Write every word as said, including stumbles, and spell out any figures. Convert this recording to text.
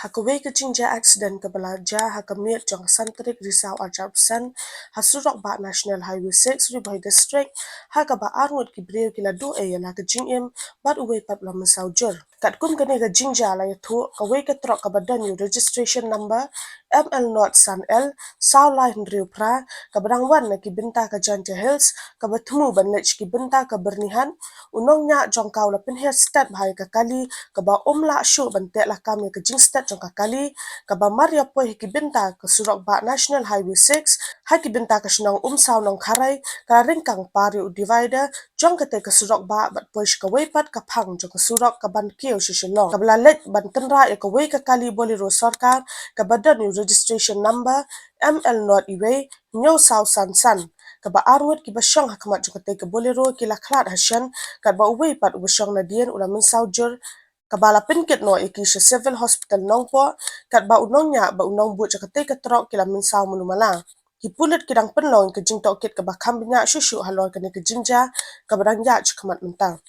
Ha kawei ka jingjia accident kaba la jia ha ka miet jong ka san tarik Risaw arhajar arphew san ha surok bah National Highway six, Ri Bhoi District, ha kaba arngut ki briew ki la duh ei ïa la ka jingim bad uwei pat u la mynsaw jur. Katkum kane ka jingjia la ïathuh, kawei ka trok kaba don ïa u registration number M L not san L saw lai hynriew phra, kaba dang wan na ki bynta ka Jaintia Hills, kaba thmu ban leit sha ki bynta ka Byrnihat, u nongñiah jong ka u la pynhiar stet bha ïa ka kali, kaba um lah shuh ban teh lakam ïa ka jingstet jong ka kali, kaba mar ïa poi ha ki bynta ka surok bah National Highway six, ha ki bynta ka shnong Umsaw Nongkharai, ka la ryngkang par ïa u divider jong katei ka surok bah bad poi sha kawei pat ka phang jong ka surok kaban kiew sha Shillong, kaba la leit ban tynrah ïa kawei ka kali Bolero sorkar, kaba don ïa u registration number M L not uwei hynñiew saw san san, kaba arngut kiba shong ha khmat jong katei ka Bolero ki la khlad ha shen, katba uwei pat uba shong nadien u la mynsaw jur, kaba la pynkit noh ïa ki sha Civil Hospital Nongpoh, katba u nongñiah bad u nongbud jong katei ka trok ki la mynsaw mano mala. Ki pulit ki dang pynlong ïa ka jingtohkit kaba kham bniah shuh shuh halor kane ka jingjia kaba dang ïaid shakhmat mynta.